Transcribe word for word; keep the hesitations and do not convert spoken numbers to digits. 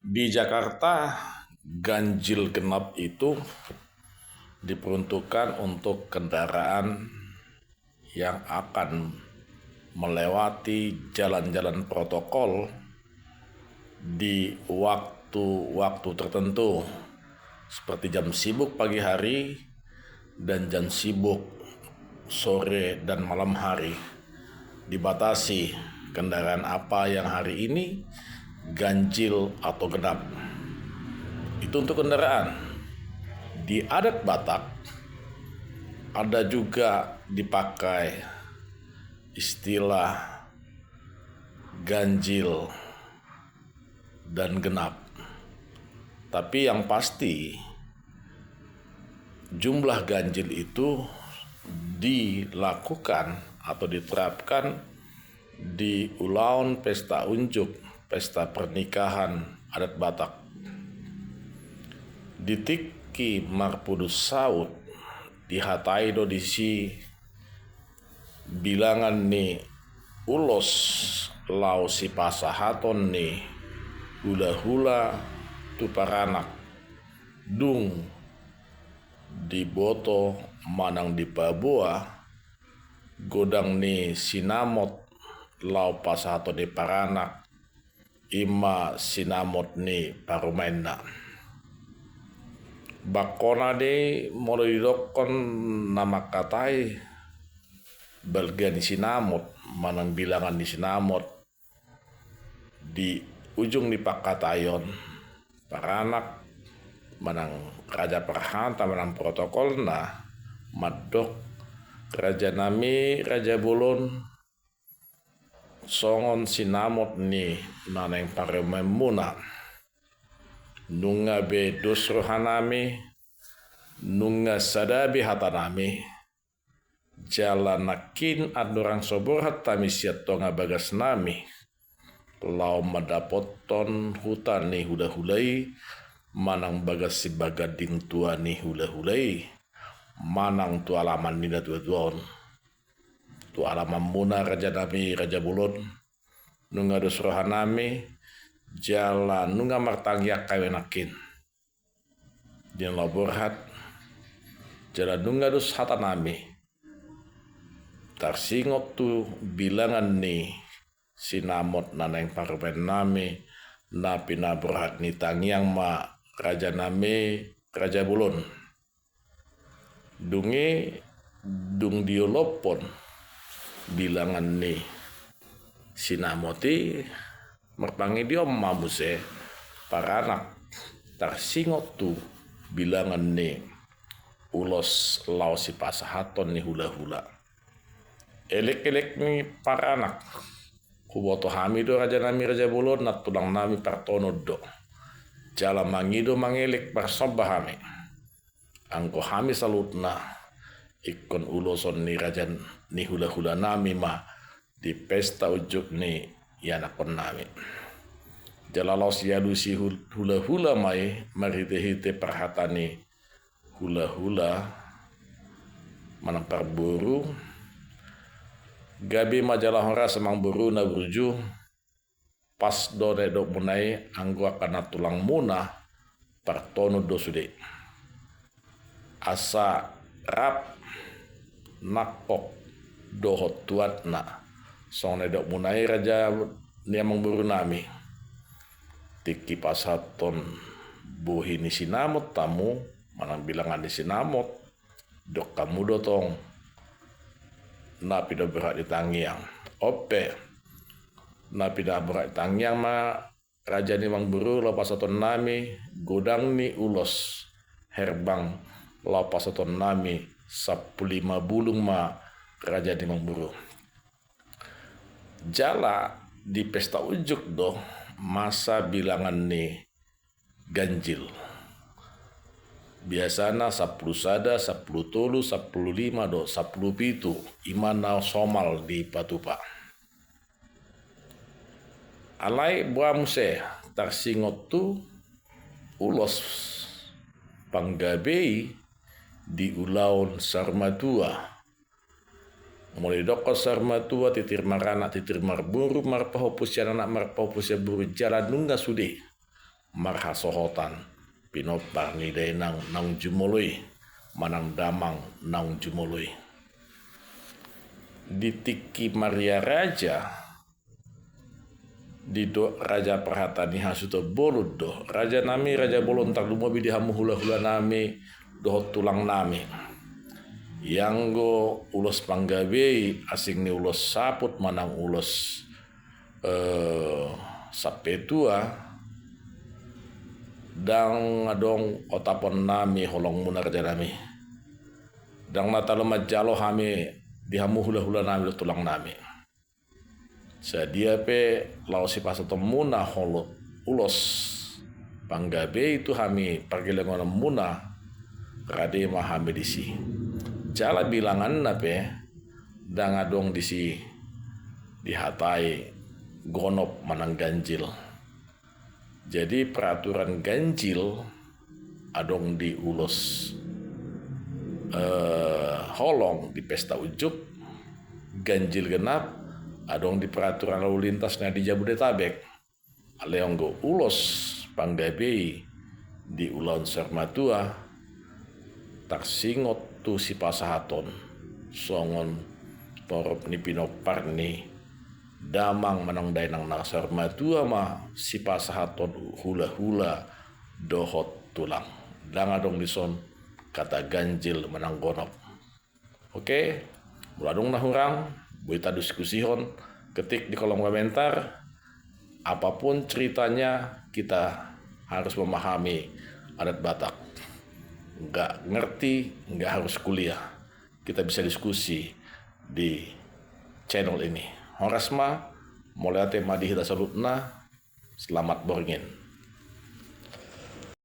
Di Jakarta, ganjil genap itu diperuntukkan untuk kendaraan yang akan melewati jalan-jalan protokol di waktu-waktu tertentu, seperti jam sibuk pagi hari dan jam sibuk sore dan malam hari. Dibatasi kendaraan apa yang hari ini ganjil atau genap. Itu untuk kendaraan. Di adat Batak, ada juga dipakai istilah ganjil dan genap. Tapi yang pasti, jumlah ganjil itu dilakukan atau diterapkan di ulaon pesta unjuk, pesta pernikahan adat Batak. Di tingki marpudun saut, dihatai do disi bilangan ni ulos laho sipasahaton ni hula-hula tu paranak. Dung diboto manang dipaboa godang ni sinamot laho pasahaton ni paranak, i ma sinamot ni parumaenna. Bangkona do i molo didokkon na mangkatai balga ni sinamot manang bilangan ni sinamot. Di ujung ni pangkataion, paranak manang raja parhata manang protokolna mandok, rajanami raja bolon, songon sinamot ni na naeng parumaenmuna. Nunga be dos rohanami, nunga sada be hatanami, jala nangkin andorang so borhat hami sian tonga bagasnami laho mandapothon huta ni hula-hula i, manang bagas sibaganding tua ni hula-hula i, manang tu alaman ni na tua-tua on. Tu alamanmuna rajanami raja bolon, nunga dos rohanami, jala nunga martangiang hami nangkin. Di na laho borhat, jala nunga dos hatanami tarsingot tu bilangan ni sinamot na naeng parumaennami, na pinaborhat ni tangiang ma rajanami raja bolon. Dung i, dung diolophon bilangan ni sinamot i, marpangidoan ma muse paranak tarsingot tu bilangan ni ulos laho sipasahaton ni hula-hula. Elek-elek ni paranak, huboto hami do rajanami raja bolon, nantulangnami partonon do. Jala mangido mangelek marsomba hami. Anggo hami saluhutna ingkon uloson ni raja ni hula-hulanami ma di pesta unjuk ni ianakhonnami. Jala laos dialusi hul-, hula-hula ma i marhite-hite parhata ni hula-hula manang parboru. Gabe ma jala horas amangboru na burju. Pas do na nidokmuna i, anggo angka nantulangmuna partonon do sude. Asa rap nangkok dohot tuatna, songon na nidokmuna i raja ni amangborunami. Tingki pasahathon bohi ni sinamot hamu manang bilangan ni sinamot, didok hamu do tong na pinaborhat ni tangiang. On pe, na pinaborhat ni tangiang ma raja ni amangboru laho pasahatonnami godang ni ulos herbang, laho pasahatonnami sampulu lima bulung ma raja ni amangboru. Jala di pesta unjuk do masa bilangan ni ganjil. Biasana sampulu sada, sampulu tolu, sampulu lima dohot sampulu pitu, i ma na somal dipatupa. Alai boha muse tarsingot tu ulos panggabe i di ulaon saur matua. Molo didokkon saur matua, titir maranak, titir marboru, marpahompu sian anak, marpahompu sian boru, jala nunga sude. marhasohotan pinompar ni dainang naung jumolo i manang damang naung jumolo i. Di tingki Maria Raja, didok Raja Parhata ni Hasuhuton Bolon do, raja nami, raja bolon, tarlumobi di hamu hula-hula nami dohot tulang nami. Ianggo ulos panggabei, asing ni ulos saput manang ulos eh, sampe tua, ndang adong otapon nami holong muna, raja nami. Ndang na talu manjalo hami di hamu hula-hula nami dohot tulang nami. Sadia pe laho sipasahaton muna holong ulos panggabei tu hami pargellengon muna, rade ma hami disi. Jala bilanganna pe ndang adong disi dihatai gonop manang ganjil. Jadi peraturan ganjil adong di ulos, eh, holong di pesta unjuk, ganjil genap adong di peraturan lalu lintas na di Jabodetabek. Alai anggo ulos panggabei di ulaon saur matua, tarsingot tu sipasahaton songon torop ni pinompar ni damang manang dainang na saur matua ma sipasahaton hula-hula dohot tulang. Ndang adong dison kata ganjil manang gonop. Oke, molo adong na hurang, boi tadiskusihon, ketik di kolom komentar. Apapun ceritanya, kita harus memahami adat Batak. Nggak ngerti, nggak harus kuliah. Kita bisa diskusi di channel ini. Horas ma, mauliate ma di hita saluhutna. Selamat borngin.